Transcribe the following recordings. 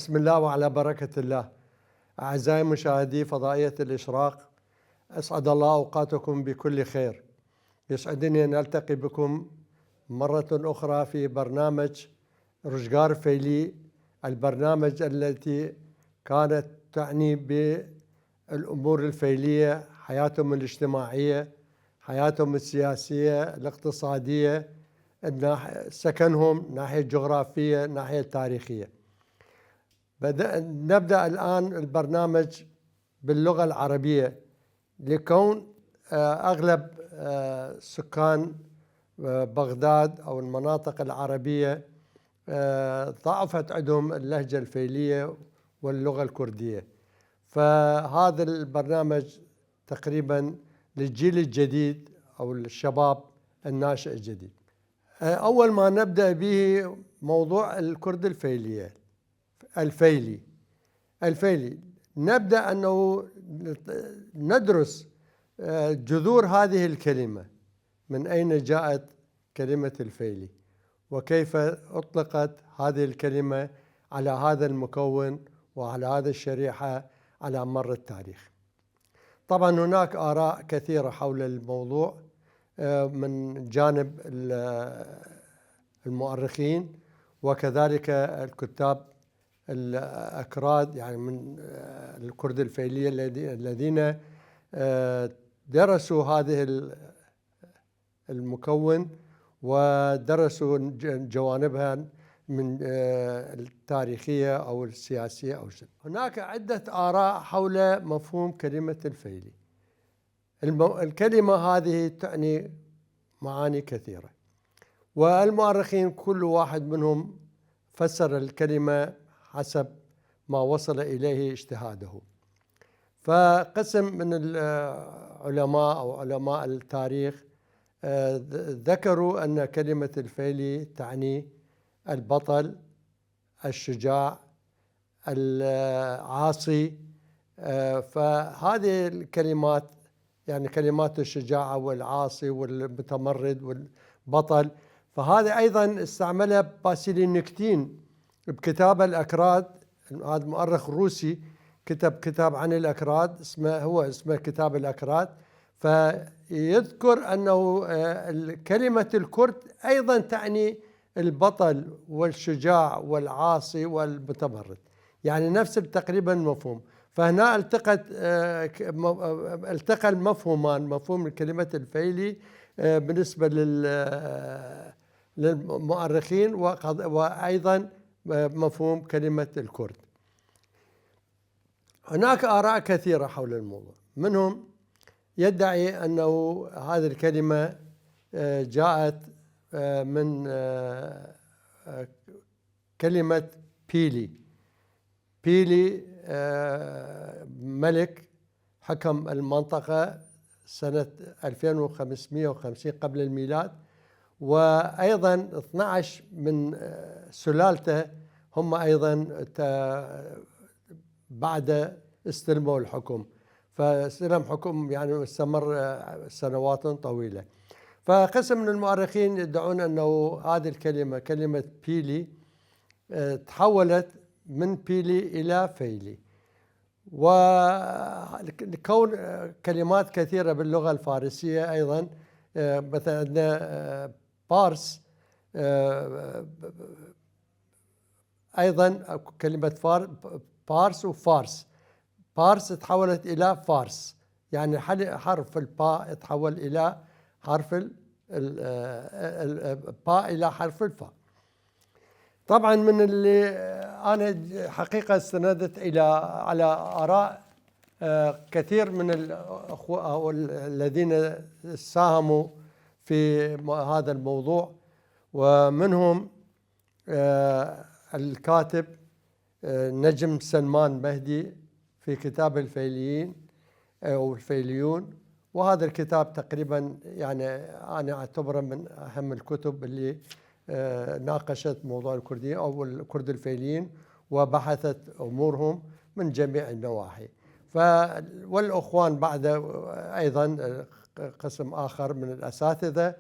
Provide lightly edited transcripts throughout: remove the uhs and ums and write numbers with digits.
بسم الله وعلى بركة الله. أعزائي مشاهدي فضائية الإشراق، أسعد الله أوقاتكم بكل خير. يسعدني أن ألتقي بكم مرة أخرى في برنامج رشقار فيلي، البرنامج التي كانت تعني بالأمور الفيلية، حياتهم الاجتماعية، حياتهم السياسية، الاقتصادية، سكنهم، ناحية جغرافية، ناحية تاريخية. نبدأ الآن البرنامج باللغة العربية، لكون أغلب سكان بغداد أو المناطق العربية ضعفت عندهم اللهجة الفيلية واللغة الكردية، فهذا البرنامج تقريبا للجيل الجديد أو الشباب الناشئ الجديد. أول ما نبدأ به موضوع الكرد الفيلية، الفيلي نبدأ أنه ندرس جذور هذه الكلمة، من أين جاءت كلمة الفيلي، وكيف أطلقت هذه الكلمة على هذا المكون وعلى هذه الشريحة على مر التاريخ. طبعا هناك آراء كثيرة حول الموضوع من جانب المؤرخين وكذلك الكتاب الأكراد، يعني من الكرد الفيلية الذين درسوا هذه المكون ودرسوا جوانبها من التاريخية أو السياسية أو شيء. هناك عدة آراء حول مفهوم كلمة الفيلي. الكلمة هذه تعني معاني كثيرة، والمؤرخين كل واحد منهم فسر الكلمة حسب ما وصل إليه اجتهاده. فقسم من العلماء أو علماء التاريخ ذكروا أن كلمة الفيلي تعني البطل، الشجاع، العاصي. فهذه الكلمات، يعني كلمات الشجاعة والعاصي والمتمرد والبطل، فهذا أيضا استعملها باسيلي نكتين بكتاب الأكراد. هذا مؤرخ روسي كتب كتاب عن الأكراد، اسمه كتاب الأكراد، فيذكر أنه كلمة الكرد أيضا تعني البطل والشجاع والعاصي والمتمرد، يعني نفس تقريبا المفهوم. فهنا التقى المفهومان، مفهوم كلمة الفيلي بالنسبة للمؤرخين وأيضا مفهوم كلمة الكرد. هناك آراء كثيرة حول الموضوع، منهم يدعي أنه هذه الكلمة جاءت من كلمة بيلي ملك حكم المنطقة سنة 2550 قبل الميلاد، وأيضا 12 من سلالته هم أيضا بعد استلموا الحكم، فاستلم حكم يعني استمر سنوات طويلة. فقسم من المؤرخين يدعون أنه هذه الكلمة، كلمة بيلي، تحولت من بيلي إلى فيلي. وكون كلمات كثيرة باللغة الفارسية أيضا، مثلا عندنا بارس، أيضا كلمة بارس وفارس. بارس تحولت إلى فارس، يعني حرف الباء تحول إلى حرف الباء إلى حرف الفاء. طبعا من اللي أنا حقيقة استندت على آراء كثير من الأخوة الذين ساهموا في هذا الموضوع، ومنهم الكاتب نجم سلمان مهدي في كتاب الفيليين أو الفيليون. وهذا الكتاب تقريبا يعني أنا أعتبره من أهم الكتب اللي ناقشت موضوع الكردية أو الكرد الفيليين وبحثت أمورهم من جميع النواحي. والأخوان بعد أيضا قسم آخر من الأساتذة،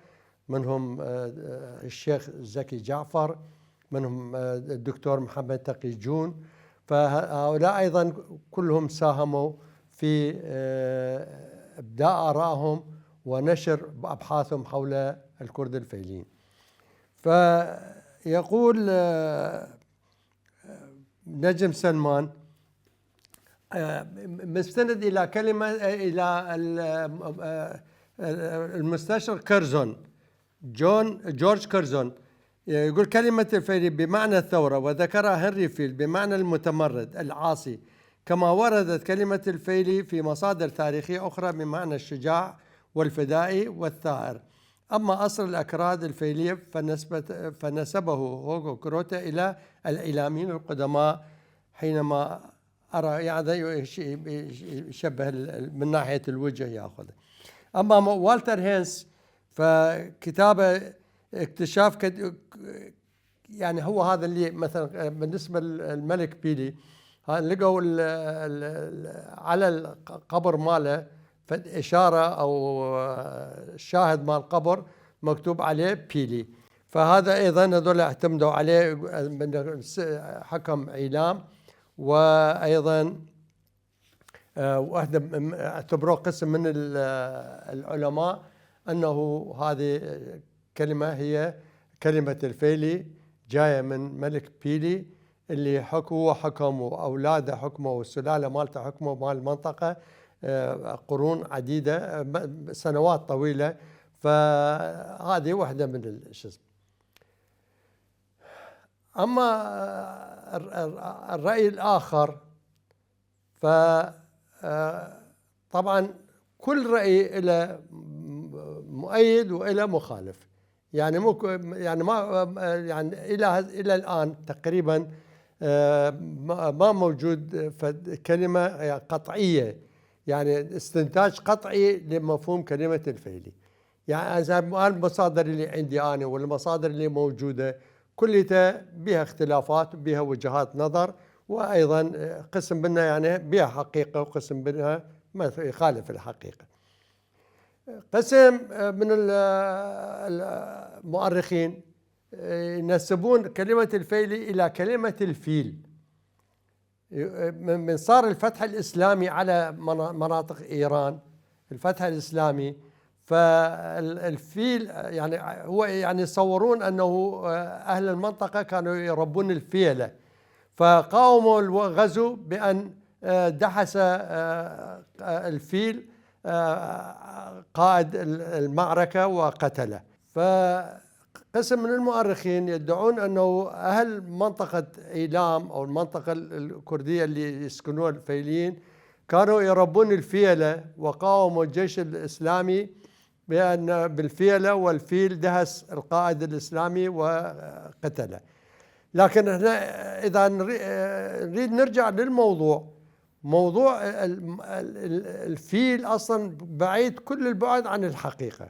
منهم الشيخ زكي جعفر، منهم الدكتور محمد تقي جون، فهؤلاء أيضا كلهم ساهموا في إبداء آرائهم ونشر أبحاثهم حول الكرد الفيليين. فيقول نجم سلمان مستند إلى كلمة إلى المستشار كرزون، جورج كرزون، يقول كلمة الفيلي بمعنى الثورة، وذكرها هنري فيل بمعنى المتمرد العاصي، كما وردت كلمة الفيلي في مصادر تاريخية أخرى بمعنى الشجاع والفدائي والثائر. أما أصل الأكراد الفيلية فنسبه هوغو كروتا إلى الإعلاميين القدماء، حينما أرى يعني يشبه من ناحية الوجه يأخذ. أما والتر هينس فكتابه اكتشاف يعني هو هذا اللي مثلا بالنسبة للملك بيلي لقوا على القبر ماله إشارة أو شاهد مال القبر مكتوب عليه بيلي، فهذا أيضا هذول اعتمدوا عليه حكم إعلام، وأيضا اعتبروه قسم من العلماء أنه هذه كلمة هي كلمة الفيلي جاية من ملك بيلي اللي هو حكم وأولاده حكموا والسلالة مالته حكموا مال المنطقة قرون عديدة سنوات طويلة. فهذه واحدة من الشيء. أما الرأي الآخر فطبعا كل رأي له مؤيد وإلى مخالف، يعني يعني ما يعني إلى الآن تقريبا ما موجود كلمة قطعية، يعني استنتاج قطعي لمفهوم كلمة الفيلي. يعني المصادر اللي عندي أنا والمصادر اللي موجودة كلها بها اختلافات وبها وجهات نظر، وأيضا قسم منها يعني بها حقيقة وقسم منها ما يخالف الحقيقة. قسم من المؤرخين ينسبون كلمة الفيلي إلى كلمة الفيل من صار الفتح الإسلامي على مناطق إيران، الفتح الإسلامي، فالفيل يعني هو يعني يصورون أنه أهل المنطقة كانوا يربون الفيلة، فقاوموا الغزو بأن دحس الفيل قائد المعركة وقتله. فقسم من المؤرخين يدعون أنه أهل منطقة إيلام أو المنطقة الكردية اللي يسكنون الفيليين كانوا يربون الفيلة، وقاوموا الجيش الإسلامي بأن بالفيلة، والفيل دهس القائد الإسلامي وقتله. لكن احنا إذا نريد نرجع للموضوع، موضوع الفيل أصلا بعيد كل البعد عن الحقيقة،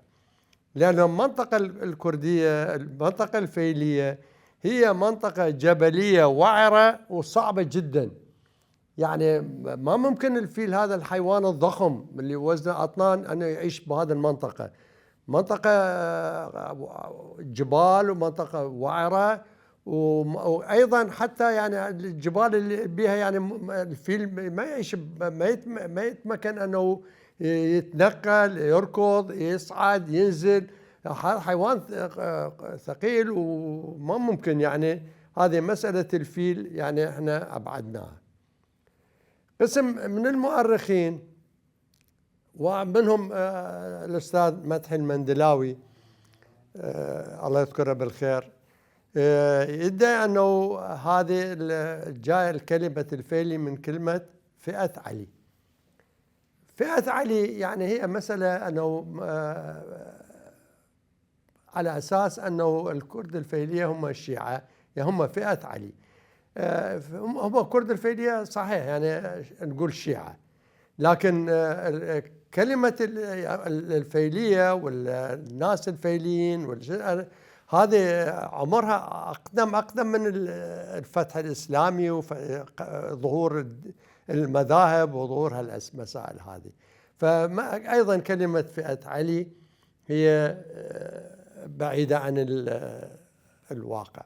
لأن المنطقة الكردية المنطقة الفيلية هي منطقة جبلية وعرة وصعبة جدا. يعني ما ممكن الفيل هذا الحيوان الضخم اللي وزنه أطنان أنه يعيش بهذه المنطقة، منطقة جبال ومنطقة وعرة، وأيضا حتى يعني الجبال اللي بها يعني الفيل ما يعيش ما يتمكن أنه يتنقل يركض يصعد ينزل، حيوان ثقيل وما ممكن. يعني هذه مسألة الفيل يعني احنا أبعدناها. قسم من المؤرخين ومنهم الأستاذ مدحي المندلاوي الله يذكره بالخير يدعي أنه هذه جاء الكلمة الفيلي من كلمة فئة علي. فئة علي يعني هي مسألة أنه على أساس أنه الكرد الفيلية هم الشيعة، يعني هم فئة علي، هم الكرد الفيلية صحيح يعني نقول شيعة، لكن كلمة الفيلية والناس الفيليين هذه عمرها أقدم من الفتح الإسلامي وظهور المذاهب وظهور هالمسائل هذه. فأيضا كلمة فئة علي هي بعيدة عن الواقع.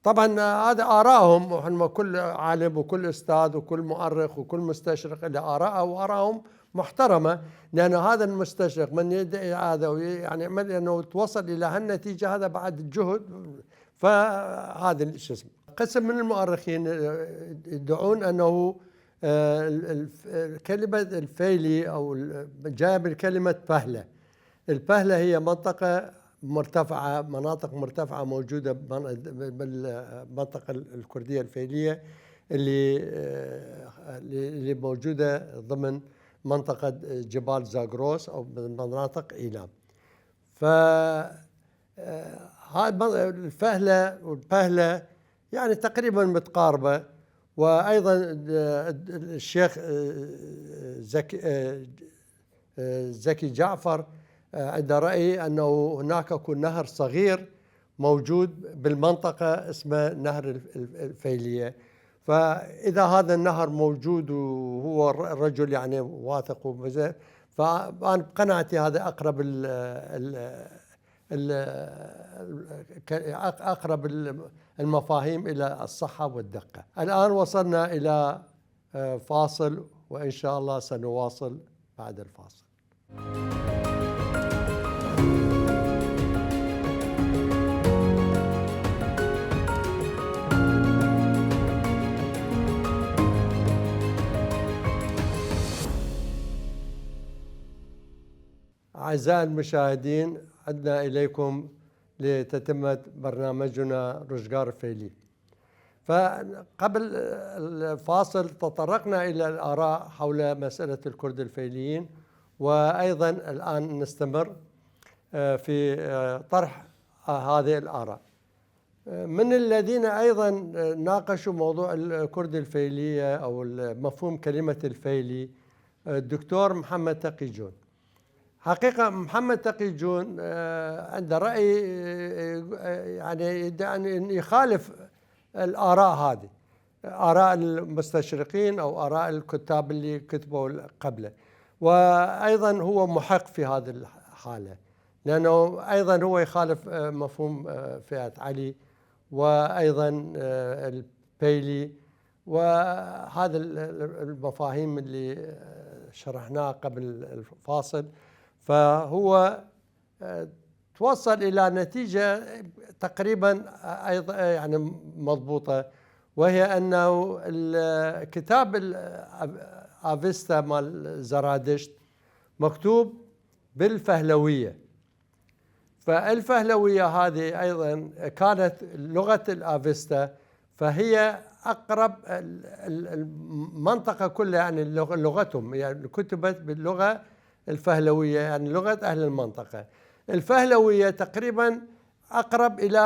طبعا هذا آرائهم، وهم كل عالم وكل أستاذ وكل مؤرخ وكل مستشرق له آراءه، وآرائهم محترمة، لأن هذا المستشرق من يدعي هذا يعني يعمل أنه توصل إلى هالنتيجة هذا بعد جهد. فهذا شو اسمه. قسم من المؤرخين يدعون أنه كلمة الفيلي أو جاء من كلمة فهلة. الفهلة هي منطقة مرتفعة، مناطق مرتفعة موجودة بالمنطقة الكردية الفيلية اللي موجودة ضمن منطقة جبال زاغروس أو مناطق إيلام. الفهلة والبهلة يعني تقريبا متقاربة. وأيضا الشيخ زكي جعفر عنده رأي أنه هناك يكون نهر صغير موجود بالمنطقة اسمه نهر الفيلية. فإذا هذا النهر موجود وهو الرجل يعني واثق فأنا بقناعتي هذا أقرب المفاهيم إلى الصحة والدقة. الآن وصلنا إلى فاصل، وإن شاء الله سنواصل بعد الفاصل. أعزائي المشاهدين، عدنا إليكم لتتمة برنامجنا رشقار فيلي. فقبل الفاصل تطرقنا إلى الآراء حول مسألة الكرد الفيليين، وأيضا الآن نستمر في طرح هذه الآراء. من الذين أيضا ناقشوا موضوع الكرد الفيلية أو مفهوم كلمة الفيلي الدكتور محمد تقي جون. حقيقة محمد تقي جون عنده رأي يعني يدعي أن يخالف الآراء هذه، آراء المستشرقين أو آراء الكتاب اللي كتبوا قبله. وأيضا هو محق في هذه الحالة، لأنه أيضا هو يخالف مفهوم فئة علي وأيضا البيلي وهذا المفاهيم اللي شرحناها قبل الفاصل. فهو توصل إلى نتيجة تقريبا أيضا يعني مضبوطة، وهي أنه الكتاب الأفستا مال زرادشت مكتوب بالفهلوية. فالفهلوية هذه أيضا كانت لغة الأفستا، فهي أقرب المنطقة كلها يعني لغتهم، يعني كتبت باللغة الفهلوية يعني لغة أهل المنطقة. الفهلوية تقريبا أقرب إلى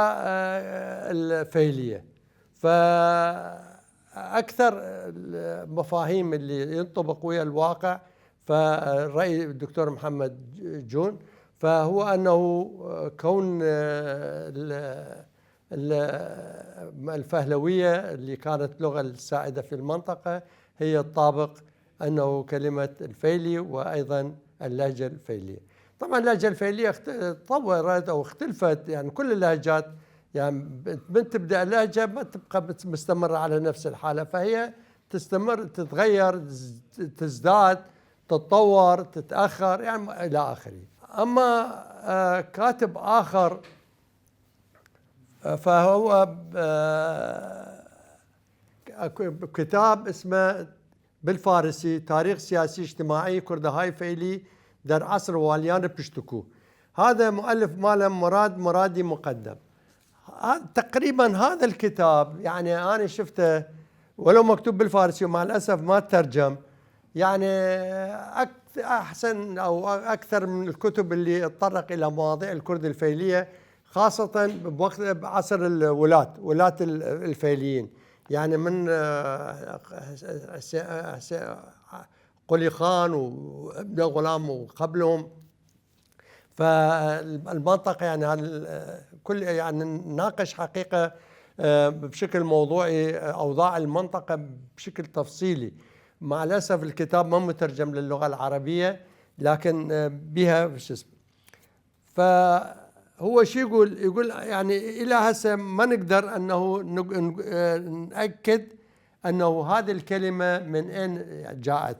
الفيلية. فأكثر المفاهيم اللي ينطبق ويا الواقع فرأي الدكتور محمد جون فهو أنه كون الفهلوية اللي كانت لغة السائدة في المنطقة هي الطابق أنه كلمة الفيلي وأيضا اللهجة الفيلية. طبعا اللهجة الفيلية تطورت أو اختلفت، يعني كل اللهجات يعني من تبدأ اللهجة ما تبقى مستمرة على نفس الحالة، فهي تستمر تتغير تزداد تتطور تتأخر يعني إلى آخره. أما كاتب آخر فهو كتاب اسمه بالفارسي تاريخ سياسي اجتماعي كردهاي فيلي در عصر واليان بشتكو. هذا مؤلف ماله مرادي مقدم. تقريبا هذا الكتاب يعني أنا شفته ولو مكتوب بالفارسي ومع الأسف ما ترجم، يعني أحسن أو أكثر من الكتب اللي تطرق إلى مواضيع الكرد الفيلية، خاصة بوقت بعصر ولاة الفيليين، يعني من قلي خان وابن غلام وقبلهم. فالمنطقة يعني كل يعني ناقش حقيقة بشكل موضوعي أوضاع المنطقة بشكل تفصيلي. مع الأسف الكتاب ما مترجم للغة العربية، لكن بها شو اسمه. هو شو يقول يعني إلى هسه ما نقدر أنه نأكد أنه هذه الكلمة من أين جاءت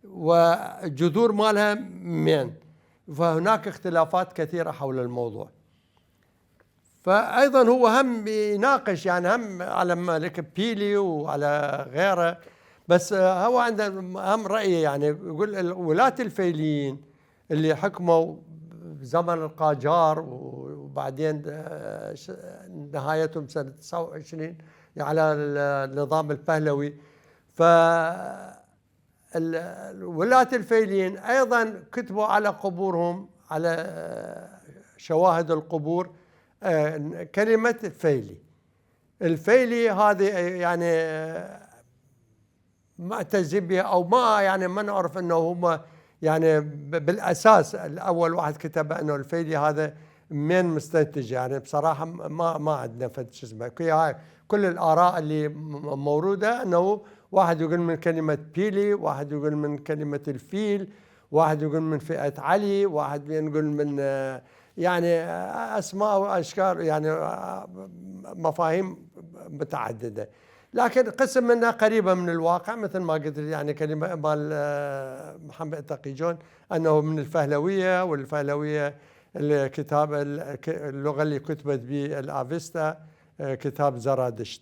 وجذور مالها من، فهناك اختلافات كثيرة حول الموضوع. فأيضا هو هم يناقش يعني هم على ملك بيلي وعلى غيره، بس هو عنده هم رأيه يعني يقول ولاة الفيليين اللي حكموا زمن القاجار وبعدين نهايتهم سنة 29 على النظام البهلوي. ولاة الفيليين أيضا كتبوا على قبورهم على شواهد القبور كلمة فيلي. الفيلي هذه يعني معتز بها أو ما يعني ما نعرف أنه هم يعني بالأساس الأول واحد كتب أنه الفيلي هذا من مستنتج. يعني بصراحة ما عندنا شو اسمه كل الآراء اللي موجودة أنه واحد يقول من كلمة بيلي، واحد يقول من كلمة الفيل، واحد يقول من فئة علي، واحد يقول من يعني أسماء وأشكال يعني مفاهيم متعددة، لكن قسم منها قريبة من الواقع مثل ما قلت يعني كلمة مال محمد تقي جون أنه من الفهلوية، والفهلوية الكتاب اللغة اللي كتبت به الأفستا كتاب زرادشت.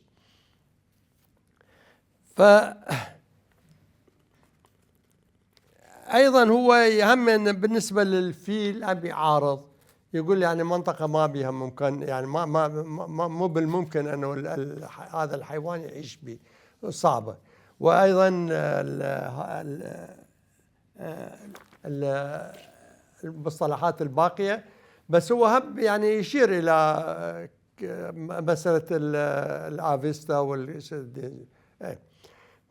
أيضا هو يهم بالنسبة للفيل أبي عارض يقول يعني منطقة ما بها ممكن يعني ما مو بالممكن أنه هذا الحيوان يعيش به، صعبة. وأيضا المصطلحات الباقية، بس هو هم يعني يشير إلى مسألة الأفيستا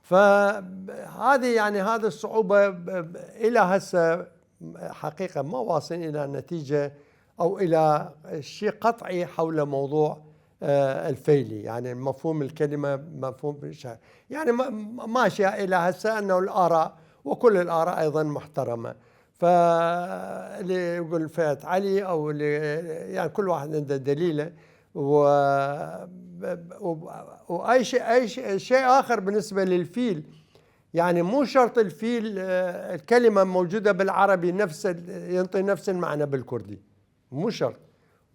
فهذه يعني هذه الصعوبة إلى هسه حقيقة ما واصل إلى نتيجة أو إلى شيء قطعي حول موضوع الفيلي. يعني مفهوم الكلمة مفهوم يعني ماشية إلى هسه أنه الآراء وكل الآراء أيضا محترمة. فاللي يقول فئة علي أو اللي يعني كل واحد عنده دليله. وأي شيء آخر بالنسبة للفيل، يعني مو شرط الفيل الكلمة موجودة بالعربي ينطي نفس المعنى بالكردي، مو شرط،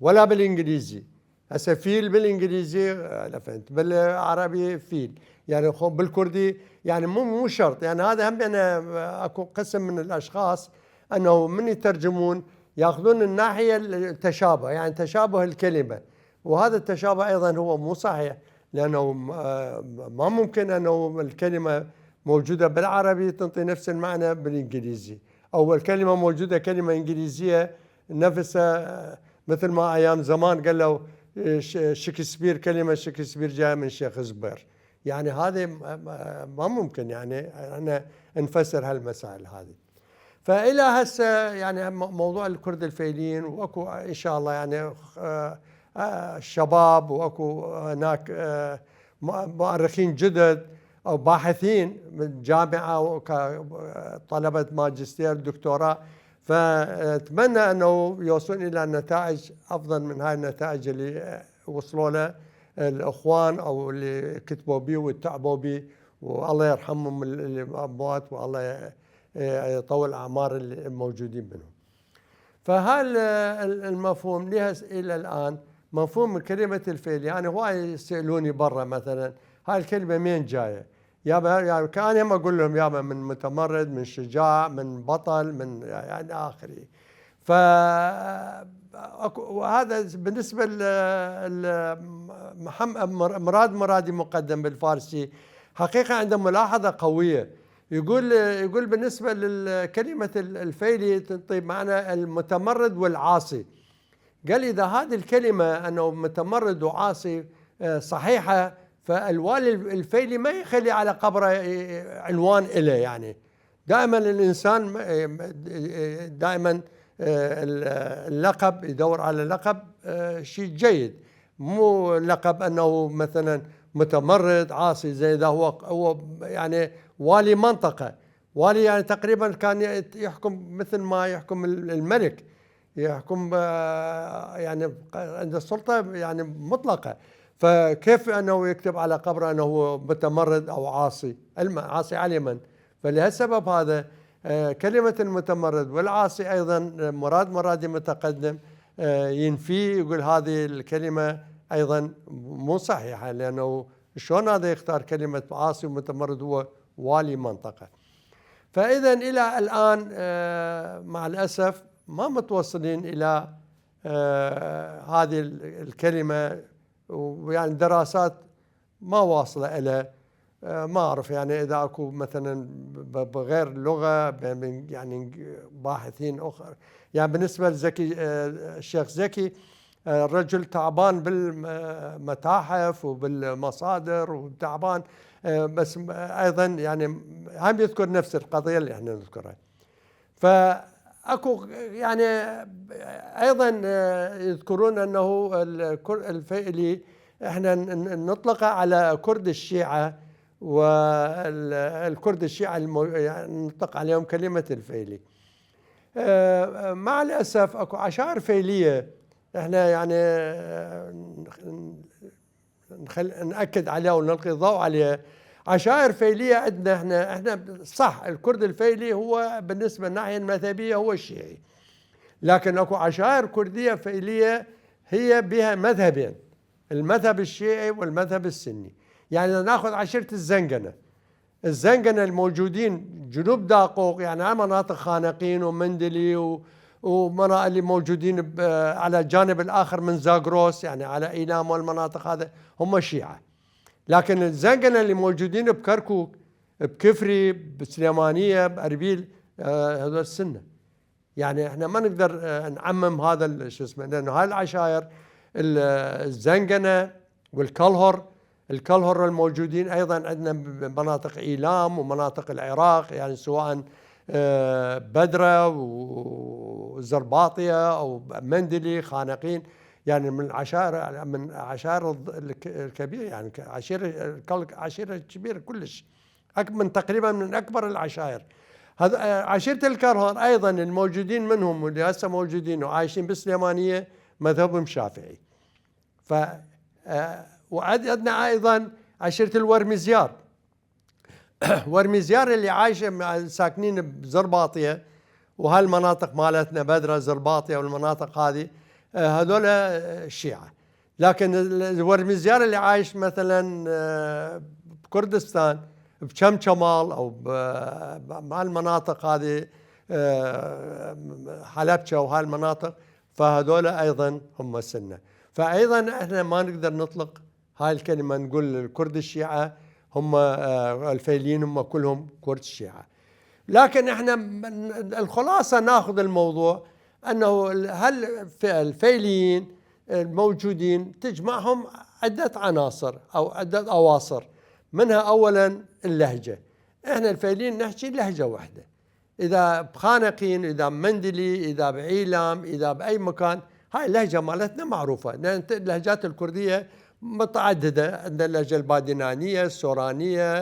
ولا بالإنجليزي. هسه فيل بالإنجليزي فهمت، بالعربي فيل، يعني بالكردي يعني مو شرط. يعني هذا هم أنا أكو قسم من الأشخاص أنه من يترجمون يأخذون الناحية التشابه، يعني تشابه الكلمة، وهذا التشابه أيضا هو مو صحيح، لأنه ما ممكن أنه الكلمة موجودة بالعربي تنطي نفس المعنى بالإنجليزي، أو الكلمة موجودة كلمة إنجليزية نفسها مثل ما أيام زمان قالوا شكسبير، كلمة شكسبير جاء من شيخ زبير. يعني هذا ما ممكن يعني أنا نفسر هالمسائل هذه. فإلى هسه يعني موضوع الكرد الفيليين واكو إن شاء الله يعني الشباب واكو هناك مؤرخين جدد أو باحثين من جامعة طلبة ماجستير دكتوراه، فأتمنى أنه يوصلون إلى نتائج أفضل من هاي النتائج اللي وصلوا لها الأخوان أو اللي كتبوا به وتعبوا به، والله يرحمهم الأموات والله يطول أعمار الموجودين منهم. فهذا المفهوم لها إلى الآن مفهوم كلمة الفيل. يعني هواي يسألوني برا مثلا هاي الكلمة مين جاية؟ يابا يعني كان يوم أقول لهم يابا من متمرد، من شجاع، من بطل، من يعني آخره. وهذا بالنسبة لمحمد مرادي مقدم بالفارسي حقيقة عنده ملاحظة قوية. يقول بالنسبة لكلمة الفيلي تنطي معنى المتمرد والعاصي. قال إذا هذه الكلمة أنه متمرد وعاصي صحيحة، فالوالي الفيلي ما يخلي على قبره عنوان إله. يعني دائما الإنسان دائما اللقب يدور على لقب شيء جيد، مو لقب أنه مثلا متمرد عاصي زي ذا. هو يعني والي منطقة، والي يعني تقريبا كان يحكم مثل ما يحكم الملك، يحكم يعني عند السلطة يعني مطلقة. فكيف أنه يكتب على قبره أنه متمرد أو عاصي؟ عاصي على من؟ فلهالسبب هذا كلمة المتمرد والعاصي أيضا مراد متقدم ينفي، يقول هذه الكلمة أيضا مو صحيحة، لأنه شلون هذا يختار كلمة عاصي ومتمرد هو والي منطقة؟ فإذا إلى الآن مع الأسف ما متوصلين إلى هذه الكلمة، ويعني دراسات ما واصلة إلى ما أعرف يعني إذا أكو مثلا بغير لغة يعني باحثين أخر. يعني بالنسبة لزكي الشيخ زكي الرجل تعبان بالمتاحف وبالمصادر وتعبان، بس أيضا يعني هم يذكر نفس القضية اللي احنا نذكرها. فأكو يعني أيضا يذكرون أنه الفيلي احنا نطلق على كرد الشيعة، والكرد الشيعة يعني نطلق عليهم كلمة الفيلي. مع الأسف أكو عشائر فيلية احنا يعني نأكد عليها ونلقي الضوء عليها. عشائر فيلية عندنا احنا صح، الكرد الفيلي هو بالنسبة للناحية المذهبية هو الشيعي، لكن اكو عشائر كردية فيلية هي بها مذهبين، المذهب الشيعي والمذهب السني. يعني ناخذ عشيرة الزنقنة الموجودين جنوب داقوق، يعني على مناطق خانقين ومندلي ومناطق اللي موجودين على الجانب الآخر من زاغروس، يعني على إيلام والمناطق هذا هم شيعة. لكن الزنقنة اللي موجودين بكركوك بكفري بسليمانية بأربيل هذول السنة. يعني احنا ما نقدر نعمم هذا شو اسمه، لأنه هاي العشائر الزنقنة والكلهر الموجودين أيضا عندنا بمناطق إيلام ومناطق العراق، يعني سواء بدرة وزرباطية أو مندلي خانقين، يعني من عشائر الكبيرة، يعني عشيرة كبيرة كلش، من تقريبا من أكبر العشائر. عشيرة الكرهر أيضا الموجودين منهم واللي هسه موجودين وعايشين بالسليمانية مذهبهم شافعي. وعندنا أيضا عشيرة الورمزيار ورمزيار اللي عايشة ساكنين بزرباطية وهالمناطق مالتنا بدرة زرباطية والمناطق هذه هذول الشيعة. لكن الورمزيار اللي عايش مثلا بكردستان بشمشمال أو بهالمناطق هذه حلبشة وهالمناطق، فهذول أيضا هم سنة. فأيضا احنا ما نقدر نطلق هاي الكلمة نقول الكرد الشيعة هم الفيليين هم كلهم كرد الشيعة. لكن احنا الخلاصة ناخذ الموضوع أنه الفيليين الموجودين تجمعهم عدة عناصر أو عدة أواصر، منها أولا اللهجة. احنا الفيليين نحكي لهجة واحدة، إذا بخانقين إذا بمندلي إذا بعيلام إذا بأي مكان هاي اللهجة مالتنا معروفة. لأن اللهجات الكردية متعددة، عندنا اللهجة البادنانية السورانية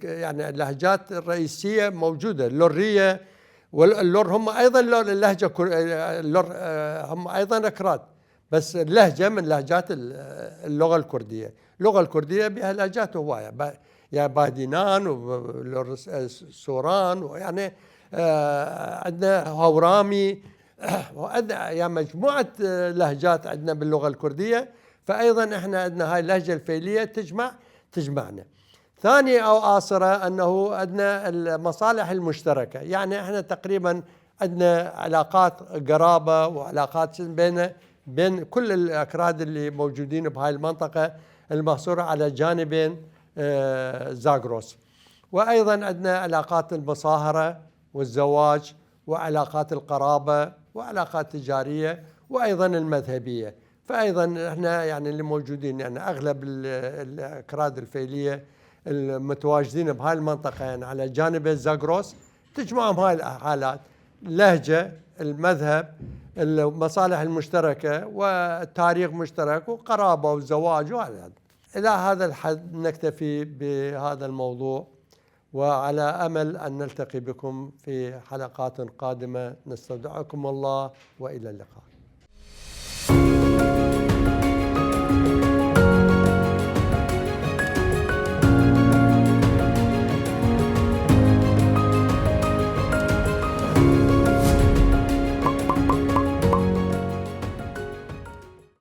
يعني اللهجات الرئيسية موجودة، اللورية واللور هم أيضا اللهجة اللور هم أيضا أكراد، بس اللهجة من لهجات اللغة الكردية. اللغة الكردية بها لهجات هواية، يعني بادنان وسوران، ويعني عندنا هورامي يعني مجموعة لهجات عندنا باللغة الكردية. فأيضا احنا عندنا هاي اللهجة الفيلية تجمعنا. ثاني أو آخر أنه عندنا المصالح المشتركة، يعني احنا تقريبا عندنا علاقات قرابة وعلاقات بين كل الأكراد اللي موجودين بهاي المنطقة المحصورة على جانبين زاغروس. وأيضا عندنا علاقات المصاهرة والزواج وعلاقات القرابة وعلاقات تجارية وأيضا المذهبية. فأيضا احنا يعني اللي موجودين يعني أغلب الأكراد الفيلية المتواجدين بهاي المنطقة يعني على جانب زاغروس تجمعهم هاي الحالات: اللهجة، المذهب، المصالح المشتركة، والتاريخ مشترك، وقرابة وزواج وهذا. إلى هذا الحد نكتفي بهذا الموضوع، وعلى أمل أن نلتقي بكم في حلقات قادمة. نستودعكم الله وإلى اللقاء.